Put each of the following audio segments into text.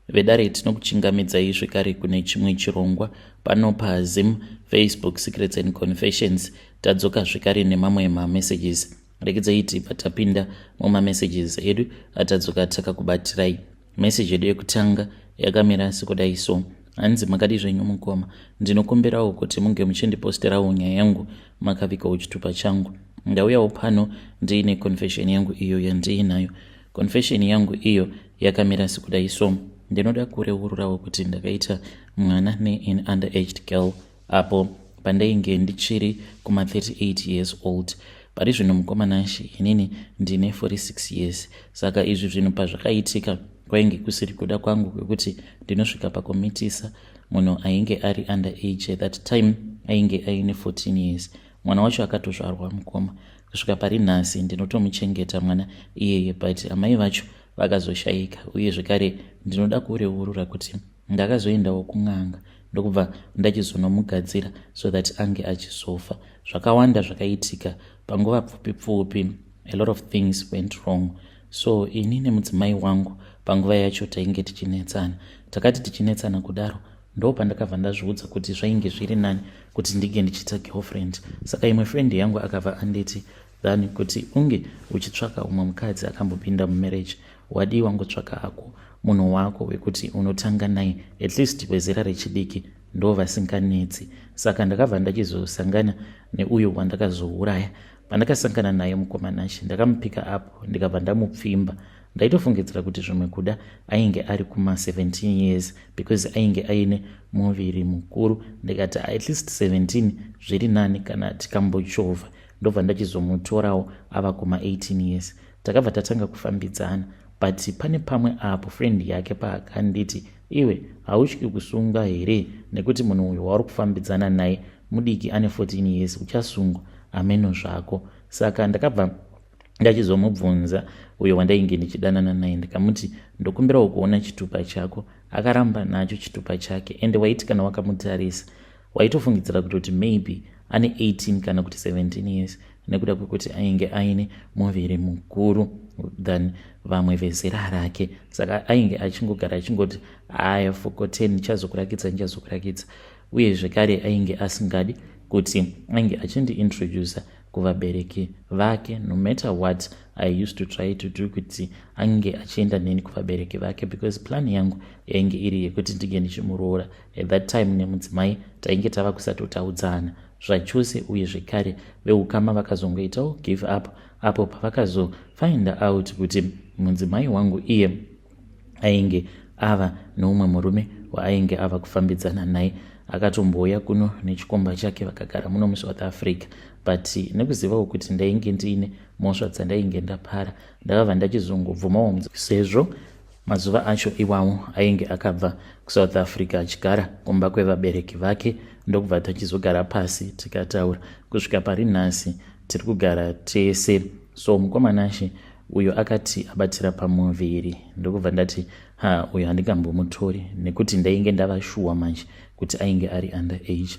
Vedare, tinokuchingamidzai zvekare kune chimwe chirongwa pano paZim Facebook Secrets and Confessions. Tadzoka zvekare nemamwe mamessages. Regedzai tibva tapinda mumamessages edu atadzoka takakubatirai. Message yedu yekutanga yakamira sekudai so: hanzi, "Makadi zvenyu mukoma? Ndinokumbirawo kuti munge muchindiposterawo nyaya yangu makavikawo chitupa changu. Ndauyawo pano ndiine confession yangu iyo yandiinayo. Confession yangu iyo yakamira sekudai so: ndinoda kureururawo kuti ndakaita mwana nean underaged girl apo pandainge ndichiri kuma38 years old. Pari zvino, mukoma Nashe, inini ndine 46 years. Saka izvi zvinhu pazvakaitika, kwainge kusiri kuda kwangu kwekuti ndinosvika pakumitisa munhu ainge ari under age. At that time ainge aine 14 years. Mwana wacho akatozvarwa, mukoma. Kusvika pari nhasi ndinotomuchengeta mwana iyeye, but amai vacho vakazoshayika. Uye zvekare ndinoda kureurura kuti ndakazoendawo kun'anga, ndokubva ndachizonomugadzira so that ange achizofa. Zvakawanda zvakaitika panguva pfupi pfupi. A lot of things went wrong. So ini nemudzimai wangu panguva yacho tainge tichinetsana. Takati tichinetsana kudaro, ndo pandakabva ndazviudza kuti zvainge zviri nani kuti ndinge ndichiita girlfriend. Saka imwe friend yangu akabva anditi, than kuti unge uchitsvaka umwe mukadzi akambopinda mumarriage, wadii wangotsvaka ako munhu wako wekuti unotanga naye, at least wezera rechidiki ndo vasinganetsi? Saka ndakabva ndachizosangana neuyo wandakazouraya. Pandakasangana naye, mukoma Nashe, ndakamupika apo ndikabva ndamupfimba. Ndaitofungidzira kuti zvimwe kuda ainge ari kuma17 years because ainge aine muviri mukuru. Ndikati at least 17 zviri nani kana tikambochovha. Ndobva ndachizomutorawo ava kuma18 years. Takabva tatanga kufambidzana, but pane pamwe apo friend yake paakanditi, 'Iwe hautyi kusungwa here nekuti munhu uyu wauri kufambidzana naye mudiki, ane 14 years? Uchasungwa, ameno zvako.' Saka ndakabva ndachizomubvunza uyo wandainge ndichidanana naye, ndikamuti, 'Ndokumbirawo kuona chitupa chako.' Akaramba nacho chitupa chake, ende waiti kana wakamutarisa waitofungidzira kutoti maybe ane 18 kana kuti 17 years, nekuda kwekuti ainge aine muviri mukuru than vamwe vezera rake. Saka ainge achingogara achingoti, 'Aya, foko 10, ndichazokurakidza, ndichazokurakidza.' Uye zvekare ainge asingadi kuti ainge achindiintroduca kuvabereki vake, no matter what I used to try to do kuti ange achienda neni kuvabereki vake, because plan yangu yainge iri yekuti ndinge ndichimuroora. At that time nemudzimai tainge tava kusatotaudzana zvachose. Uye zvekare veukama vakazongoitawo give up apo pavakazofind out kuti mudzimai wangu iye ainge ava neumwe murume waainge ava kufambidzana naye. Akatombouya kuno nechikomba chake, vakagara muno muSouth Africa. But nekuzivawo kuti ndainge ndiine mhosva dzandainge ndapara, ndakabva ndachizongobvumawo, sezvo mazuva acho iwawo ainge akabva kuSouth Africa achigara kumba kwevabereki vake. Ndokubva tachizogara pasi tikataura. Kusvika pari nhasi tiri kugara tese. So mukoma Nashe, uyo akati abatira pamuviri, ndokubva ndati, 'Ha, uyo handingambomutori,' nekuti ndainge ndava sure manje kuti ainge ari under age.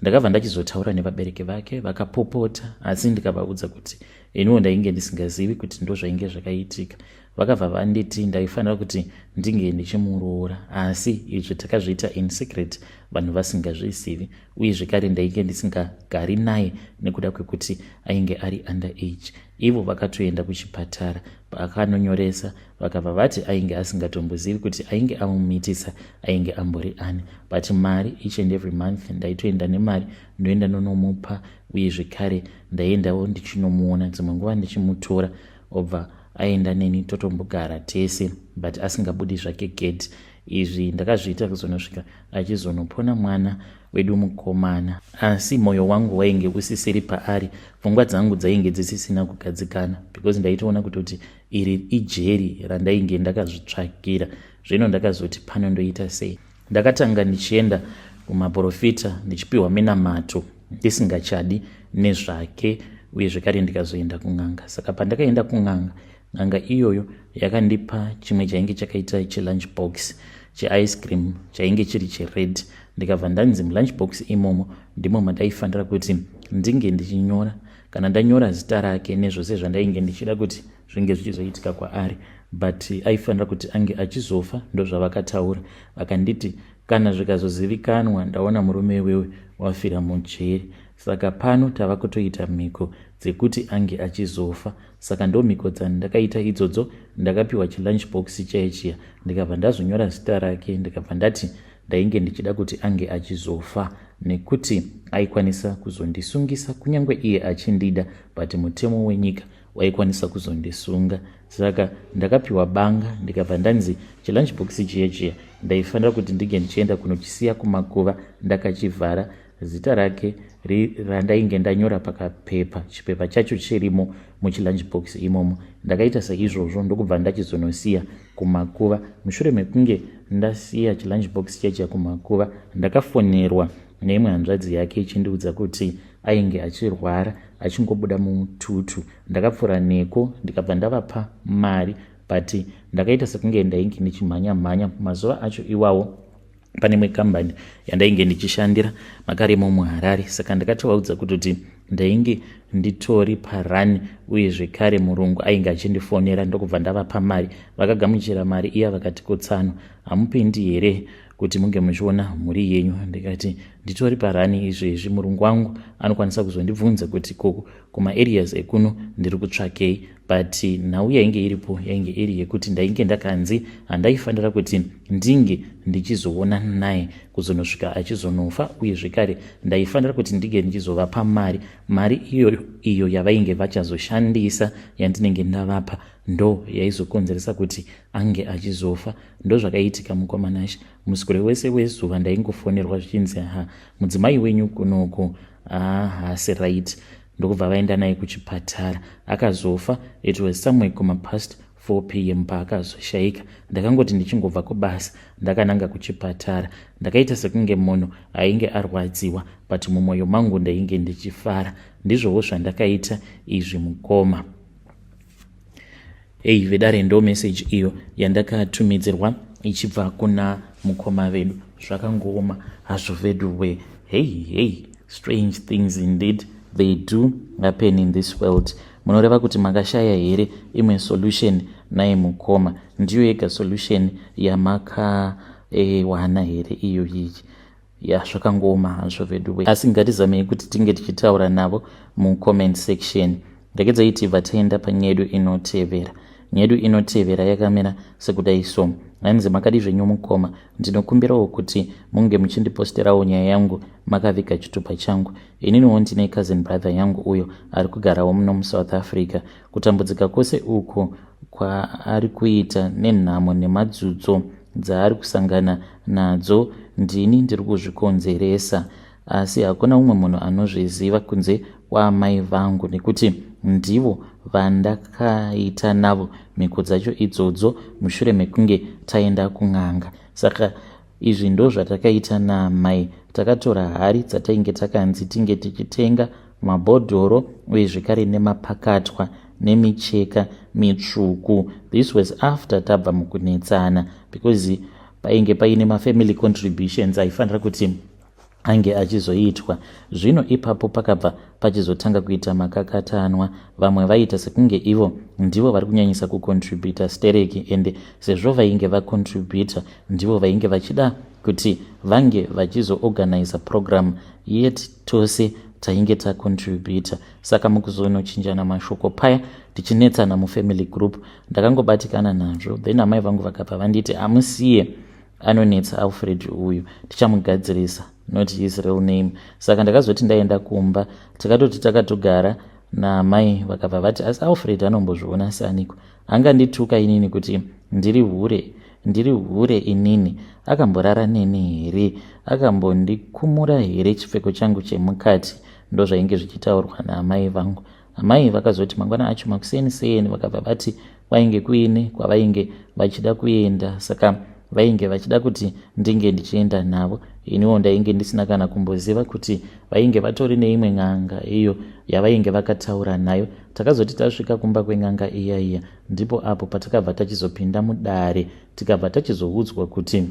Ndakabva ndachizotaura nevabereki vake, vakapopota, asi ndikavaudza kuti iniwo ndainge ndisingazivi kuti ndo zvainge zvakaitika. Vakabva vanditi ndaifanira kuti ndinge ndichimuroora, asi izvi takazviita in secret, vanhu vasingazvizivi. Uye zvekare ndainge ndisingagari naye nekuda kwekuti ainge ari under age. Ivo vakatoenda kuchipatara vakanonyoresa, vakabva vati ainge asingatombozivi kuti ainge amumitisa ainge ambori ani. But mari, each and every month ndaitoenda nemari, ndoenda nonomupa. Uye zvekare ndaiendawo ndichinomuona dzimwe nguva, ndichimutora obva aenda neni, totombogara tese, but asingabudi zvake gate. Izvi ndakazviita kuzonosvika achizonopona mwana wedu mukomana. Asi mwoyo wangu wainge usisiri paari. Pfungwa dzangu dzainge dzisisina kugadzikana because ndaitoona kutoti iri ijeri randainge ndakazvitsvakira. Zvino ndakazoti pano ndoita sei? Ndakatanga ndichienda kumaprofita, ndichipiwa minamato, ndisingachadi nezvake. Uye zvekare ndikazoenda kun'anga. Saka pandakaenda kun'anga, n'anga iyoyo yakandipa chimwe chainge chakaita chelunch box cheice cream chainge chiri chered. Ndikabva ndanzi mulunch box imomo ndimo mandaifanira kuti ndinge ndichinyora. Kana ndanyora zita rake nezvose zvandainge ndichida kuti zvinge zvichizoitika kwaari, But aifanira kuti ange achizofa, ndozvavakataura. Vakanditi kana zvikazozivikanwa ndaona murume iwewe wafira mujeri. Saka pano tava kutoita mhiko dzekuti ange achizofa. Saka ndomhiko dzandakaita idzodzo. Ndakapiwa chilunch box chaiye chiya, ndikabva ndazonyora zita rake, ndikabva ndati ndainge ndichida kuti ange achizofa nekuti aikwanisa kuzondisungisa kunyange iye achindida, but mutemo wenyika waikwanisa kuzondisunga. Saka ndakapiwa banga, ndikabva ndanzi chilunch box chiya chiya ndaifanira kuti ndinge ndichienda kunochisiya kumakuva ndakachivhara, zita rake randainge ndanyora pakapepa, chipepa chacho chirimo muchilunch box imomo. Ndakaita saizvozvo, ndokubva ndachizonosiya kumakuva. Mushure mekunge ndasiya chilunch box chacha kumakuva, ndakafonerwa neimwe hanzvadzi yake ichindiudza kuti ainge achirwara, achingobuda mututu. Ndakapfuura neko, ndikabva ndavapa mari, but ndakaita sekunge ndainge ndichimhanya mhanya mazuva acho iwawo. Pane imwe kambani yandainge ndichishandira makaremo muHarare, saka ndakatovaudza kutoti ndainge nditori parani, uye zvekare murungu ainge achindifonera. Ndokubva ndavapa mari, vakagamuchira mari iya, vakati, "Kutsano hamupindi here kuti munge muchiona mhuri yenyu?" Ndikati, "Nditori parani izvezvi, murungu wangu anokwanisa kuzondibvunza kuti koko kumaareas ekuno ndiri kutsvakei." But nhau yainge iripo yainge iri yekuti ndainge ndakanzi handaifanira kuti ndinge ndichizoona naye kuzonosvika achizonofa, uye zvekare ndaifanira kuti ndinge ndichizovapa mari. Mari iyo iyo yavainge vachazoshandisa yandinenge ndavapa ndo yaizokonzeresa kuti ange achizofa. Ndo zvakaitika, mukomanashe. Muswere wese wezuva ndaingofonerwa zvichinzi, "Ha, mudzimai wenyu kunoko haasi right." Ndokubva vaenda naye kuchipatara, akazofa. It was somewhere kuma past 4 p.m. paakazoshayika. Ndakangoti ndichingobva kubasa, ndakananga kuchipatara. Ndakaita sekunge munhu ainge arwadziwa, but mumwoyo mangu ndainge ndichifara. Ndizvowo zvandakaita izvi, mukoma. Ei vedare, ndo meseji iyo yandakatumidzirwa ichibva kuna mukoma vedu. Zvakangooma hazvo vedu we. Hei hei, strange things indeed, they do happen in this world. Munoreva kuti makashaya here imwe solution naye mukoma? Ndiyo yega solution yamakawana here iyo iyi? Ya, zvakangooma hazvo vedu we, asi ngatizamei kuti tinge tichitaura navo mucomment section. Regedzai tibva taenda panyedu inotevera. Nyedu inotevera yakamira sekudai so. Hanzi, "Makadi zvenyu mukoma? Ndinokumbirawo kuti munge muchindiposterawo nyaya yangu makaviga chitupa changu. Ininiwo ndine cousin brother yangu uyo ari kugarawo muno muSouth Africa. Kutambudzika kwose uko kwaari kuita nenhamo nemadzudzo dzaari kusangana nadzo, ndini ndiri kuzvikonzeresa, asi hakuna umwe munhu anozviziva kunze kwaamai vangu, nekuti ndivo vandakaita navo mhiko dzacho idzodzo mushure mekunge taenda kun'anga. Saka izvi ndo zvatakaita naamai. Takatora hari dzatainge takanzi tinge tichitenga, mabhodhoro uye zvekare nemapakatwa nemicheka mitsvuku. This was after tabva mukunetsana, because painge paine mafamily contributions aifanira kuti ange achizoitwa. Zvino ipapo pakabva pachizotanga kuita makakatanwa. Vamwe vaita sekunge ivo ndivo vari kunyanyisa kucontributa stereki, ende sezvo vainge vacontributa, ndivo vainge vachida kuti vange vachizoorganiza program, yet tose tainge tacontributa. Saka mukuzonochinjana mashoko paya, tichinetsana mufamily group, ndakangobatikana nazvo. Then amai vangu vakabva vanditi, 'Amusiye, anonetsa Alfred uyu, tichamugadzirisa,' not his real name. Saka ndakazoti ndaenda kumba, takatoti takatogara naamai, vakabva vati, 'Asi Alfred anombozviona saniko? Angandituka inini kuti ndiri hure, ndiri hure inini? Akamborara neni here? Akambondikumura here chipfeko changu chemukati?' Ndo zvainge zvichitaurwa naamai vangu. Amai vakazoti mangwana acho makuseni seni, vakabva vati kwainge kuine kwavainge vachida kuenda, saka vainge vachida kuti ndinge ndichienda navo. Iniwo ndainge ndisina kana kumboziva kuti vainge vatori neimwe n'anga iyo yavainge vakataura nayo. Takazoti tasvika kumba kwen'anga iya iya, ndipo apo patakabva tachizopinda mudare, tikabva tachizoudzwa kuti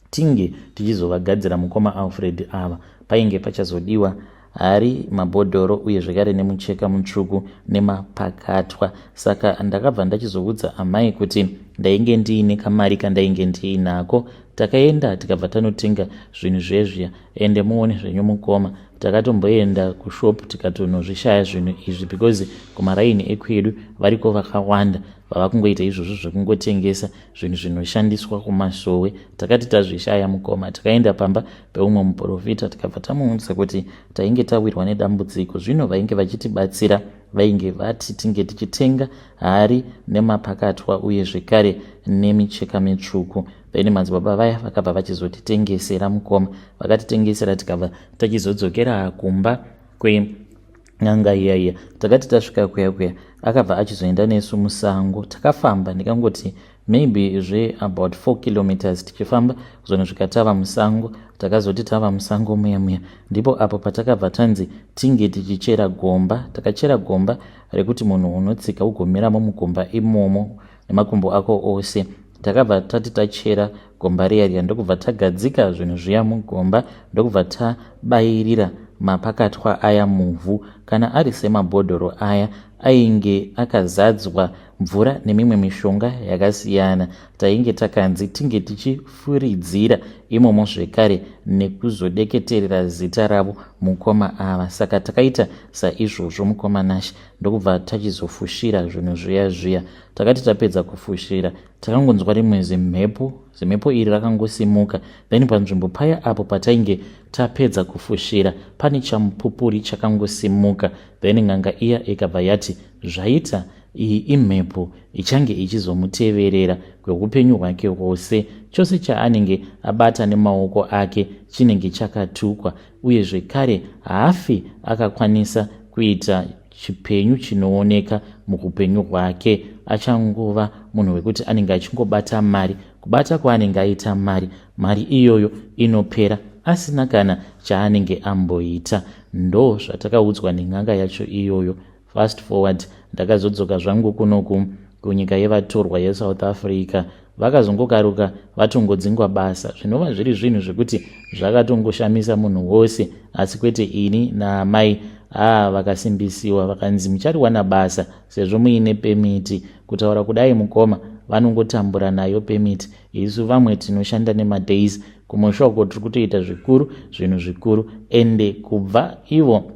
tinge tichizovagadzira mukoma Alfred ava. Painge pachazodiwa Hari, mabhodhoro uye zvekare nemucheka mutsvuku nemapakatwa. Saka ndakabva ndachizoudza amai kuti ndainge ndiine kamari kandainge ndiinako. Takaenda tikabva tanotenga zvinhu zvezviya, ende muone zvenyu mukoma, takatomboenda kushop tikatonozvishaya zvinhu izvi because kumaraini ekwedu variko vakawanda vava kungoita izvozvo zvekungotengesa zvinhu zvinoshandiswa kumasowe. Takati tazvishaya mukoma, takaenda pamba peumwe muprofita tikabva tamuudza kuti tainge tawirwa nedambudziko. Zvino vainge vachitibatsira vainge vati tinge tichitenga hari nemapakatwa uye zvekare nemicheka mitsvuku. Then madzibaba vaya vakabva vachizotitengesera mukoma, vakatitengesera tikabva tachizodzokera kumba kwen'anga iya iya. Takati tasvika kuya kuya, akabva achizoenda nesu musango. Takafamba ndikangoti maybe zve about 4 kilometers tichifamba kuzonosvika tava musango. Takazoti tava musango muya muya, ndipo apo patakabva tanzi tinge tichichera gomba. Takachera gomba rekuti munhu unotsika ugomiramo mugomba imomo nemakumbo ako ose. Takabva tati tachera gomba riya riya, ndokubva tagadzika zvinhu zviya mugomba, ndokubva tabayirira mapakatwa aya muvhu. Kana ari semabhodhoro aya ainge akazadzwa mvura nemimwe mishonga yakasiyana, tainge takanzi tinge tichifuridzira imomo zvekare nekuzodeketerera zita ravo mukoma ava. Saka takaita saizvozvo mukoma Nashe, ndokubva tachizofushira zvinhu zviya zviya. Takati tapedza kufushira, takangonzwa rimwe zimhepo. Zimhepo iri rakangosimuka, then panzvimbo paya apo patainge tapedza kufushira pane chamupupuri chakangosimuka. Then n'anga iya ikabva yati zvaita, iyi imhepo ichange ichizomuteverera kweupenyu hwake hwose. Chose chaanenge abata nemaoko ake chinenge chakatukwa, uye zvekare haafi akakwanisa kuita chipenyu chinooneka muupenyu hwake. Achangova munhu wekuti anenge achingobata mari, kubata kwaanenge aita mari, mari iyoyo inopera asina kana chaanenge amboita. Ndo zvatakaudzwa nen'anga yacho iyoyo. Fast forward, ndakazodzoka zvangu kunoku kunyika yevatorwa yeSouth Africa. Vakazongokaruka vatongodzingwa basa, zvinova zviri zvinhu zvekuti zvakatongoshamisa munhu wose, asi kwete ini naamai. Aa, vakasimbisiwa vakanzi muchariwana basa sezvo muine permit. Kutaura kudai mukoma, vanongotambura nayo permit. Isu vamwe tinoshanda nemadays kumusha uko tiri kutoita zvikuru, zvinhu zvikuru. Ende kubva ivo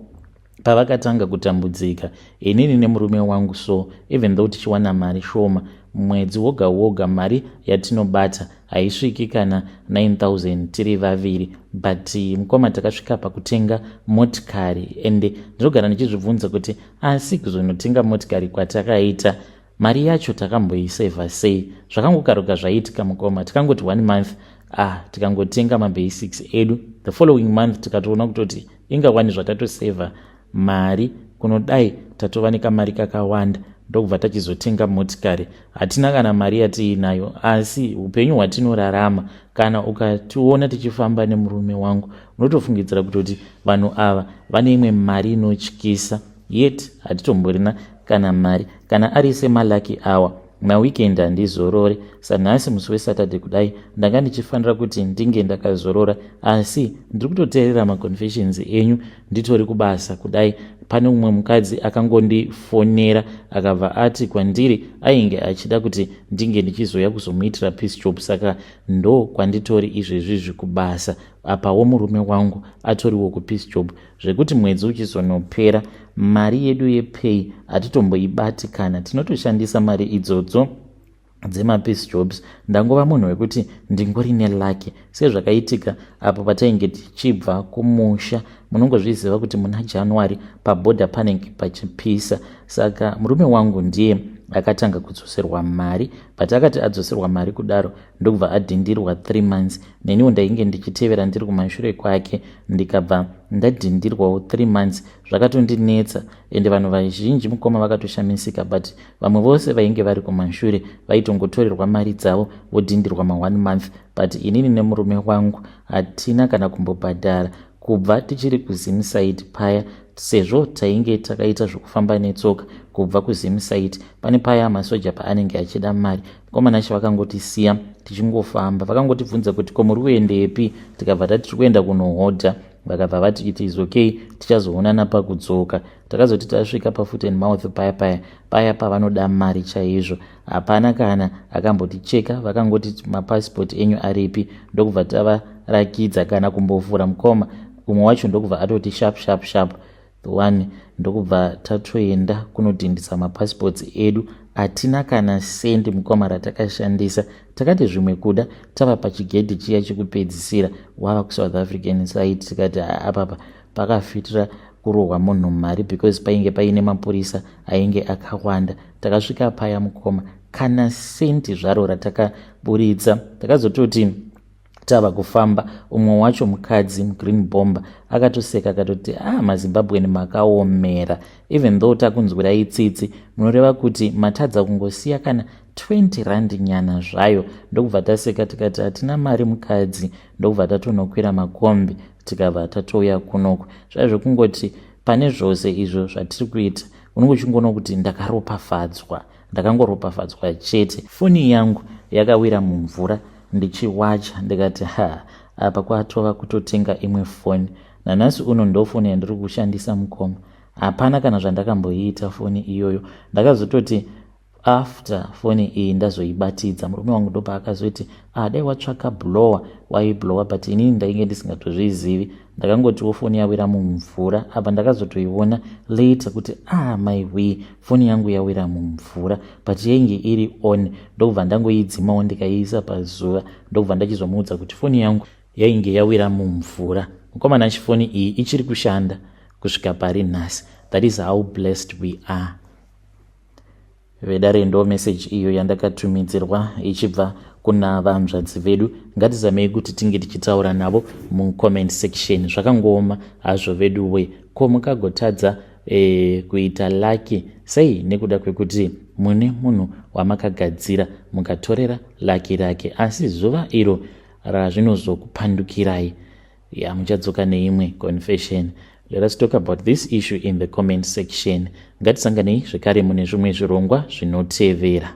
pavakatanga kutambudzika, inini nemurume wangu so, even though tichiwana mari shoma mwedzi woga woga, mari yatinobata haisviki kana 9000 tiri vaviri, but mukoma, takasvika pakutenga motikari. Ende ndinogara ndichizvibvunza kuti asi kuzonotenga motikari kwatakaita, mari yacho takamboisevha sei? Zvakangokaruka zvaitika mukoma, tikangoti one month, ah, tikangotenga mabasics edu. The following month tikatoona kutoti ingawani zvatatosevha mari kunodai tatova nekamari kakawanda, ndokubva tachizotenga motikari. Hatina kana mari yatiinayo, asi upenyu hwatinorarama, kana ukationa tichifamba nemurume wangu, unotofungidzira kutoti vanhu ava vane imwe mari inotyisa, yet hatitomborina kana mari. Kana ari semalucky hour, maweekend handizorore. Sanhasi musi weSaturday kudai, ndanga ndichifanira kuti ndinge ndakazorora, asi ndiri kutoteerera maconfessions enyu nditori kubasa kudai. Pane umwe mukadzi akangondifonera, akabva ati kwandiri ainge achida kuti ndinge ndichizoya kuzomuitira piece job. Saka ndo kwanditori izvezvizvi kubasa. Apawo murume wangu atoriwo kupiece job, zvekuti mwedzi uchizonopera mari yedu yepay hatitomboibati kana, tinotoshandisa mari idzodzo dzemapiece jobs. Ndangova munhu wekuti ndingori nelucky, sezvakaitika apo patainge tichibva kumusha. Munongozviziva kuti muna January pabhodha panenge pachipisa. Saka murume wangu ndiye akatanga kudzoserwa mari, but akati adzoserwa mari kudaro, ndokubva adhindirwa 3 months. Neniwo ndainge ndichitevera ndiri kumashure kwake, ndikabva ndadhindirwawo 3 months. Zvakatondinetsa, ende vanhu vazhinji mukoma vakatoshamisika, but vamwe vose vainge vari kumashure vaitongotorerwa mari dzavo vodhindirwa ma1 month, but inini nemurume wangu hatina kana kumbobhadhara kubva tichiri kuZimside paya, sezvo tainge takaita zvokufamba netsoka kubva kuZimside. Pane paya masoja paanenge achida mari, mukomana, vakangotisiya tichingofamba. Vakangotibvunza kuti ko muri kuendepi, tikabva tati tiri kuenda kunohodha. Vakabva vati, "It is okay, tichazoonana pakudzoka." Takazoti tasvika pafoot and mouth paya paya, paya pavanoda mari chaizvo, hapana kana akamboticheka. Vakangoti, "Mapasipoti enyu aripi?" Ndokubva tavarakidza. Kana kumbovhura, mukoma. Umwe wacho ndokubva atoti, "Sharp, sharp, sharp one." Ndokubva tatoenda kunodhindisa mapasipoti edu. Hatina kana sendi, mukoma, ratakashandisa. Takati zvimwe kuda tava pachigedhi chiya chekupedzisira wava kuSouth African side, tikati apapa pakafitira kurohwa munhu mari, because painge paine mapurisa ainge akawanda. Takasvika paya, mukoma, kana sendi zvaro ratakaburitsa. Takazototi tava kufamba, umwe wacho mukadzi mugreen bomber akatoseka, akatoti, "Ah, maZimbabweni makaomera. Even though takunzwirai tsitsi, munoreva kuti matadza kungosiya kana 20 rand nyana zvayo." Ndokubva taseka, tikati, "Hatina mari, mukadzi." Ndokubva tatonokwira makombi, tikabva tatouya kunoko. Zvai zvekungoti pane zvose izvo zvatiri kuita, unenge uchingoona kuti ndakaropafadzwa, ndakangoropafadzwa chete. Foni yangu yakawira mumvura ndichiwacha. Ndikati, "Ha, apa kwatova kutotenga imwe foni." Nanhasi uno ndo foni yandiri kushandisa, mukoma. Hapana kana zvandakamboiita foni iyoyo. Ndakazototi after foni iyi ndazoibatidza, murume wangu ndopaakazoti, "Ah, dai watsvaka blower, waiblower." But inini ndainge ndisingatozvizivi. Ndakangotiwo foni yawira mumvura. Apa ndakazotoiona later kuti, "Ah, my we, foni yangu yawira mumvura," but yainge iri on. Ndokubva ndangoidzimawo, ndikaiisa pazuva. Ndokubva ndachizomuudza kuti foni yangu yainge yawira mumvura. Mukomana, chifoni iyi ichiri kushanda kusvika pari nhasi. That is how blessed we are. Vedare, ndo meseji iyo yandakatumidzirwa ichibva kuna vanzvadzi vedu. Ngatizamei kuti tinge tichitaura navo mucomment section. Zvakangooma hazvo veduwe. Ko mukagotadza kuita lucky sei nekuda kwekuti mune munhu wamakagadzira, mukatorera lucky rake? Asi zuva iro razvinozokupandukirai ya, muchadzoka neimwe confession. Let us talk about this issue in the comment section. Ngatisanganei zvekare mune zvimwe zvirongwa zvinotevera.